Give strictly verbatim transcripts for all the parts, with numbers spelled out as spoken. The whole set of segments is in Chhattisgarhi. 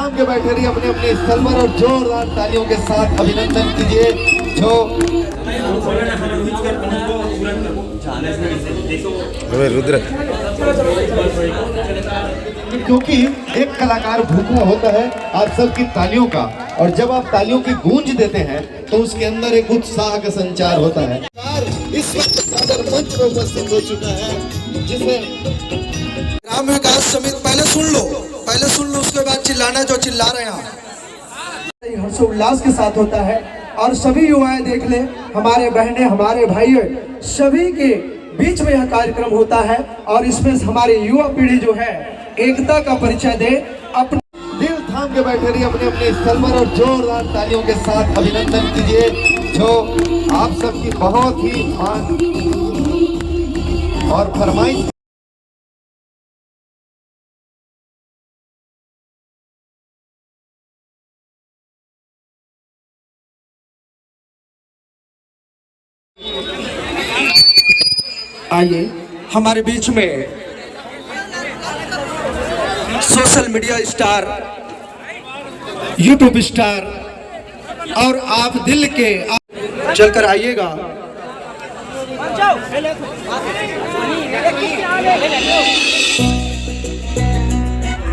के बैठे रहिए अपने अपने स्थल पर और जोरदार तालियों के साथ अभिनंदन कीजिए जो अबे रुद्र। क्योंकि एक कलाकार भूखा होता है आप सबकी तालियों का, और जब आप तालियों की गूंज देते हैं तो उसके अंदर एक उत्साह का संचार होता है। इस वक्त सादर मंच पर उपस्थित हो चुका है, जिसे ग्राम विकास समिति, पहले सुन लो, पहले सुन लो, उसके बाद चिल्लाना जो चिल्ला रहे हैं। हर्षोल्लास के साथ होता है और सभी युवाएं देख लें, हमारे बहनें, हमारे भाइयों, सभी के बीच में यह कार्यक्रम होता है और इसमें हमारी युवा पीढ़ी जो है, एकता का परिचय दे, अपने दिल थाम के बैठे रहिए अपने अपने स्थल पर और जोरदार तालियों के साथ अभिनंदन कीजिए जो आप सबकी बहुत ही मान और फरमाइश। आइए, हमारे बीच में social media star, YouTube star और आप दिल के चलकर आइएगा।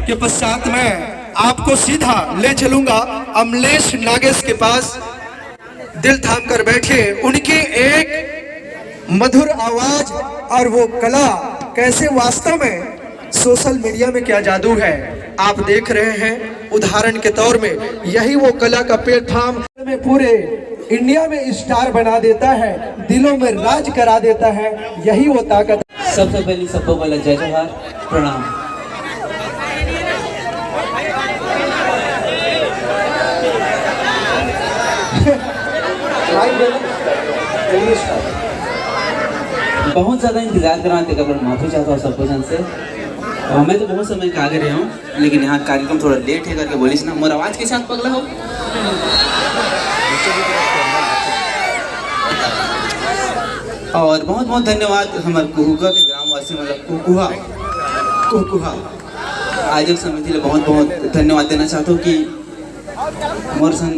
के पश्चात मैं आपको सीधा ले चलूंगा अमलेश नागेश के पास। दिल थाम कर बैठिए, उनकी एक मधुर आवाज और वो कला कैसे वास्तव में सोशल मीडिया में क्या जादू है, आप देख रहे हैं। उदाहरण के तौर में यही वो कला का प्लेटफॉर्म में पूरे इंडिया में स्टार बना देता है, दिलों में राज करा देता है, यही वो ताकत। सबसे पहले सबको पहले जय जोहार, प्रणाम। बहुत ज्यादा इंतजार करा, तेकर बर माफी चाहता हूँ सबको जन से। और मैं तो बहुत समय का आगे रहा हूँ, लेकिन यहाँ कार्यक्रम थोड़ा लेट है करके बोलिस ना, मोर आवाज के साथ पगला हो। और बहुत बहुत धन्यवाद हमर कुहुका के ग्रामवासी, मतलब कुकुहा, कुकुहा आयोजक समिति ले बहुत बहुत धन्यवाद देना चाहता हूँ कि मोर सन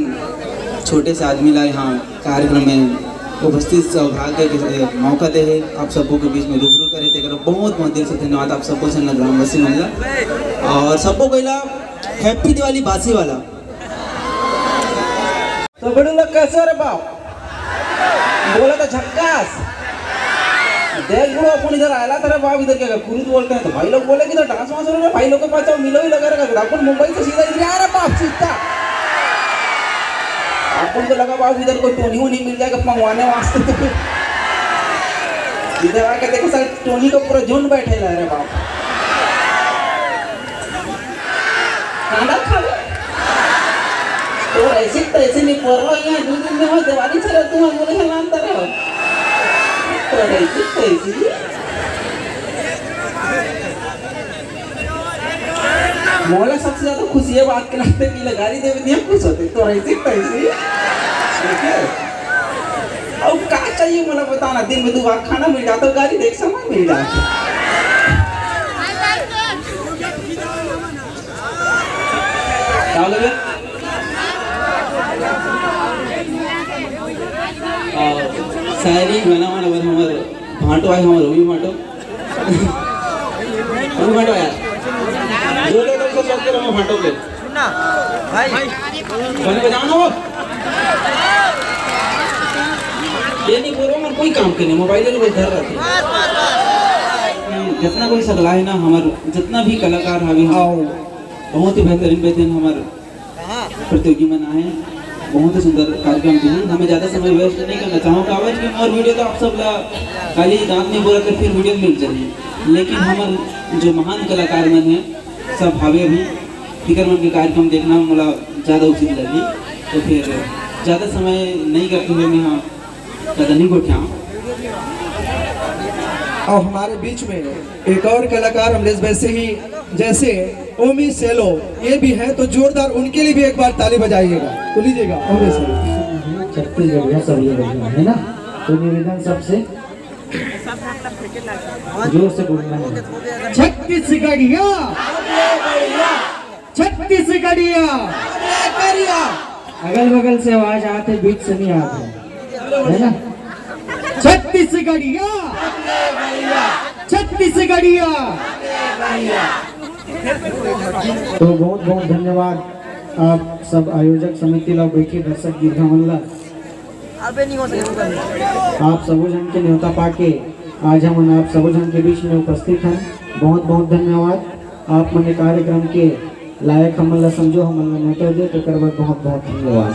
छोटे से आदमी ला यहाँ कार्यक्रम में उपस्थित सौभाग्य के मौका दे है, आप सबको के बीच में रूबरू करे, तेकर बहुत बहुत दिल से धन्यवाद आप सबको सन ग्रामवासी मन ला। और सबको पहिला हैप्पी दिवाली बासी वाला। तो बड़ू लोग कैसे रे बाप? बोला तो झक्कास। देख बड़ू, अपन इधर आयला था रे बाप, इधर क्या कुरुद बोलते हैं, तो भाई लोग बोले कि तो डांस वांस हो रहा है, भाई लोग के पास तो मिलो ही लगा रखा था। अपन मुंबई से सीधा इधर आ रहा बाप, सीधा। अपन को लगा बाप इधर कोई टोनी वोनी मिल जाएगा मंगवाने वास्ते, तो फिर इधर आके देखो सर, टोनी का पूरा झुंड बैठे ला रे बाप। कांदा खा ले। तो ऐसे तैसे नहीं पड़ रहा है, दो दिन में हो दिवाली चला, तुम बोले हलान तरह। तो ऐसे तैसे। मोला सबसे ज्यादा खुशी ये बात के लगते कि गाड़ी देवे दिया खुश होते, तो ऐसे तैसे। ठीक है? अब का चाहिए मोला बताना, दिन में दो बार खाना मिल जाता, गाड़ी देख सामान मिल जाता। का बोले? आ, शायरी गाना वाला बर हमर भांटो आए, हमर रवि भांटो। रवि भांटो यार। जोरदार से सबके रहो भांटो के। सुनना भाई। गाना बजाओ ना वो। ये नहीं बोलो, मैं कोई काम के नहीं, मोबाइल में धर रखे। जितना कोई सगला है ना, हमारे जितना भी कलाकार हवे, हम आओ। बहुत ही बेहतरीन, बेहतरीन हमारे प्रतियोगी मन आए, बहुत ही सुंदर कार्यक्रम भी है। हमें ज़्यादा समय वेस्ट नहीं करना चाहूँ, काबर कि मोर वीडियो तो आप सब ला खाली दांत नहीं बोला तो फिर वीडियो मिल जाए, लेकिन हमारे जो महान कलाकार मन हैं, सब हावे अभी, फिकर मन के कार्यक्रम देखना मोला ज़्यादा उचित लगी। तो फिर ज़्यादा समय नहीं करते हुए मैं यहाँ कदनी गोठिया। और हमारे बीच में एक और कलाकार अमलेश वैसे ही जैसे ओमी सेलो ये भी है, तो जोरदार उनके लिए भी एक बार ताली बजाइएगा। तो लीजिएगा ओमी सेलो। छत्तीसगढ़िया सब लोग बढ़िया है ना, तो निवेदन सबसे जोर से बोलना है। छत्तीसगढ़िया, छत्तीसगढ़ छत्तीसगढ़िया। अगल बगल से आवाज आत हे, बीच से नहीं आत हे, है ना? छत्तीसगढ़िया, छत्तीसगढ़िया। तो बहुत बहुत धन्यवाद आप सब आयोजक समिति ला, बैठे दर्शक दीर्घा मन ला। अबे नहीं हो सके। आप सबो झन के न्योता पाके आज हमन आप सबो झन के बीच में उपस्थित हन। बहुत बहुत धन्यवाद। आप मन ए कार्यक्रम के लायक हमन ला समझो, हमन ला न्योता दे, तेकर बर बहुत बहुत धन्यवाद।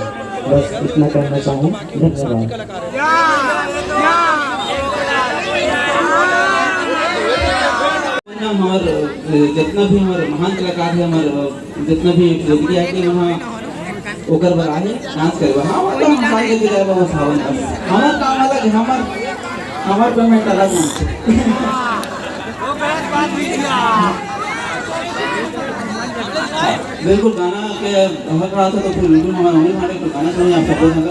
बस इतना कहना चाहूँ, धन्यवाद। हमर, अ, जितना भी हमर महान कलाकार हे, हमर, अ, जितना भी वेदिका हे, कि वहाँ ओकर बर आहे, नाच करे बर। हाँ, मतलब हम साल के बिदाई बाबा सावन बस। हमर काम अलग हे, हमर, हमर payment अलग हे। बिल्कुल, गाना के हक रहा था तो फिर बिल्कुल हमारा होने वाले तो गाना सुनिए आप सबको संग।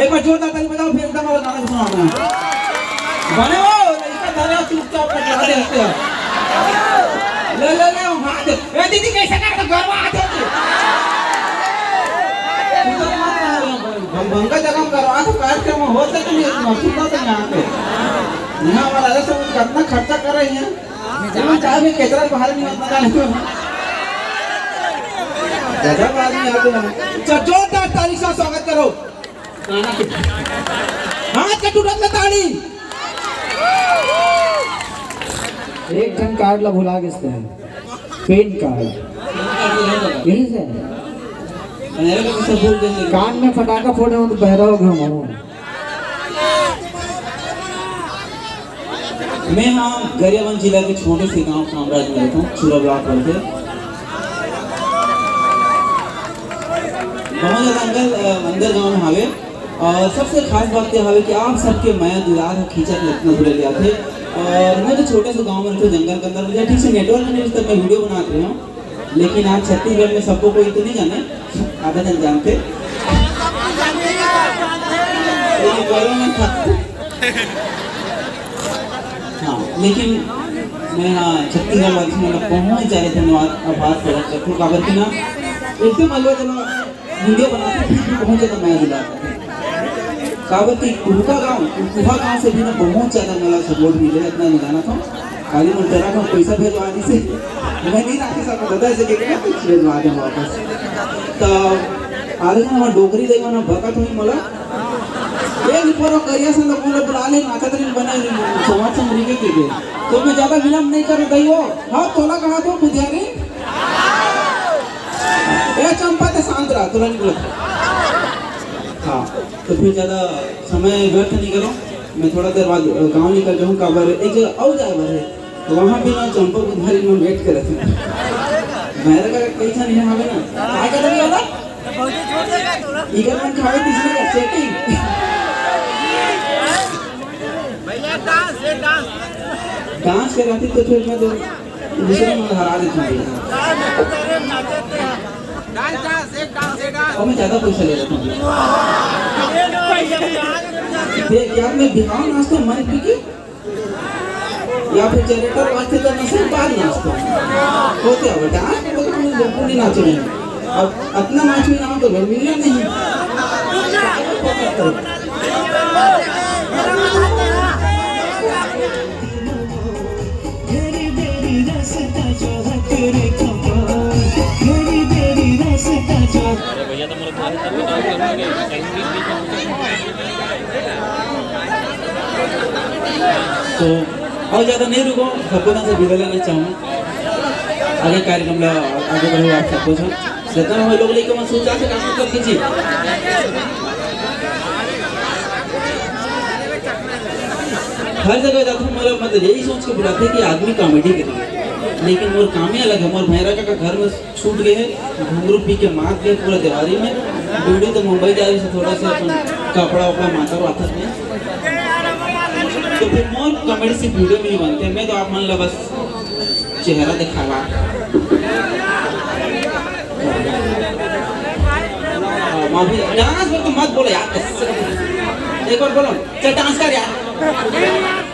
एक बार जोरदार ताली बजाओ, फिर एकदम और गाना सुनाओ अपना। बने हो, लड़का धरे हो, चुपचाप कर रहा दे हंसते हो। ले, ले, ले, हम हाथ दे। ए दीदी, कैसे कर तो गरबा हाथ दे। हम गंगा जगह में करवा तो कार्यक्रम हो तक नहीं, इतना सुंदर तो यहाँ पे। यहाँ हमारा अलग से कितना खर्चा कर रहे हैं। जहाँ चाहे भी केचरा बाहर नहीं होता जाने को। गजब आदमी है तो। चल, जोरदार ताली से स्वागत करो। हाथ के टूटत में ताली। एक ठन कार्ड ला भुला गेस ते। PAN card. यही से। कान में फटाका फोड़े हो तो बहरा हो गया हूँ। मैं हाँ गरियाबंद जिला के छोटे से गांव कामराज में रहता हूँ, चूरा ब्लॉक बोलते हैं। बहुत ज्यादा अंदर, अ, अंदर गांव में हावे। और सबसे खास बात यह हावे कि आप सबके मया दुलार ह खींचत इतना दूर ले आथे। और मैं तो छोटे से गांव में रहता हूँ, जंगल के अंदर, मुझे ठीक से नेटवर्क नहीं, तब मैं वीडियो बनाते रहा हूँ। लेकिन आज छत्तीसगढ़ में सबको कोई तो नहीं जाने, आधा जन जानते। लेकिन घरों में था। हाँ, लेकिन मैं, हाँ, छत्तीसगढ़ वासी मन ला बहुत ज्यादा धन्यवाद, आभार प्रकट करथों, काबर कि ना एकदम अलवा चला वीडियो बनाते फिर भी बहुत ज्यादा मया दिला। काबर कि कुहा गांव, कुहा गांव से भी ना बहुत ज्यादा मोला सपोर्ट मिले, इतना मैं जानत हूँ। खाली मन तेरा का पैसा भेजवा दी से, मैं नहीं राखी सकता दादा, ऐसे कहके मैं कुछ भेजवा दे वापस। तो आधे जन हमारे डोकरी देगा ना, बकत हुई मोला। ये भी परो करिया से लोग बोले बुला ले, नाचत नहीं बने, समाज से मुड़ी के गिरे। तो मैं ज्यादा विलंब नहीं करूँ, दई हो। हाँ, तोला कहा तो बुधियारी। ए चंपा, ते शांत रहा, तोला नहीं बोला। हाँ, तो फिर ज्यादा समय व्यर्थ नहीं करो। मैं थोड़ा देर बाद, अ, गाँव निकल जाऊँ, काबर एक जगह और जाए बर है। तो वहाँ भी ना चंपा बुधियारी में वेट करत हूँ। मेरे का कैसा नहीं हमें ना। काय करत हवे वाला? इकर मन खावे तीसरे का सेटिंग। भैया, डांस, ये डांस। डांस के रहती तो फिर मैं तो दूसरे में हरा देता हूँ। डांस, डांस, एक डांस, एक डांस। और मैं ज्यादा पैसा ले लेता हूँ। देख यार, मैं बिहाव नाचता हूँ, मन पी के। या फिर जनरेटर वाजते तो नशे बाद नाचता हूँ। होते हैं बेटा, हाँ? तो तुम लोग पूरी नाचो नहीं। अब इतना नाच में ना तो लोग मिलना नहीं। तो और ज्यादा नहीं रुको, सबको ना से विदा लेना चाहूँ। आगे कार्यक्रम ला आगे बढ़ो आप सबको से। जितना हम लोग लेके मन सोचा से काम कर कीजिए। हर जगह जाता हूँ, मतलब, मतलब यही सोच के बुलाते हैं कि आदमी कॉमेडी करे, लेकिन मोर काम ही अलग है। मोर भैरा का घर में छूट गए हैं, घुंगरू पी के मार गए पूरा दिवाली में। ड्यूटी तो मुंबई जा रही से थोड़ा सा अपन कपड़ा वपड़ा माता वाता में। तो फिर मोर कॉमेडी से वीडियो भी नहीं बनते। मैं तो आप मन ला बस चेहरा दिखावा। हाँ, वहाँ भी डांस में तो मत बोलो यार। एक बार बोलो, चल डांस कर यार।